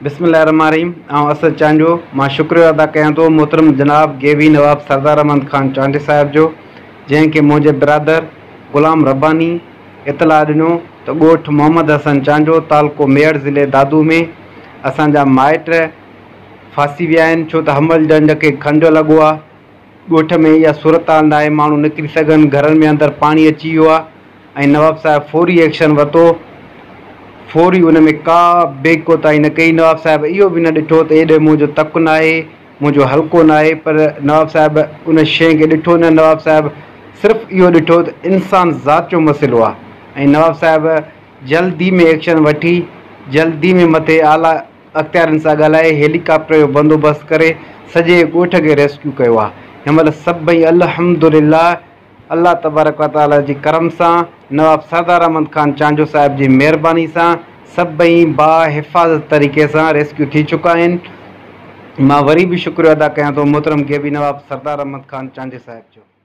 بسم الله الرحمٰن الرحيم آئون اسد چانڊيو مان شڪريو ادا ڪيان ٿو محترم جناب غيبي نواب سردار احمد خان چانڊيي صاحب جو جنهن کي منهنجي برادر غلام رباني اطلاع ڏنو ته ڳوٺ محمد حسن چانڊيو تعلقو ميهڙ ضلعي دادو ۾ اسان جا مائٽ ڦاسي ويا آهن ڇو ته حمل ڍنڍ کي کنڊ لڳو آهي ڳوٺ ۾ اها صورتحال ناهي ماڻهو نڪري سگهن گهرن ۾ اندر پاڻي اچي ويو آهي ۽ نواب صاحب فوري ايڪشن ورتو فوري ان ۾ ڪا به ڪوتاهي نه ڪئي نواب صاحب اهو به نه ڏٺو ته ايڏي منهنجو تڪ ناهي منهنجو حلقو ناهي پر نواب صاحب ان شيء کي ڏٺو نه نواب صاحب صرف اهو ڏٺو ته انسان ذات جو مسئلو آهي ۽ نواب صاحب جلدي ۾ ايڪشن وٺي جلدي ۾ مٿي اعليٰ اختيارين سان ڳالهائي هيلي ڪاپٽر جو بندوبست ڪري سڄي ڳوٺ کي ريسڪيو ڪيو آ هن مهل سڀئي الحمدلله الله تبارڪ و تعالي جي ڪرم سان نواب سردار احمد خان چانڊيو صاحب جي مهرباني سان سڀئي با حفاظت طريقي سان ريسڪيو ٿي چڪا آهن مان وري به شڪريو ادا ڪيان ٿو محترم غيبي نواب سردار احمد خان چانڊيي صاحب جو.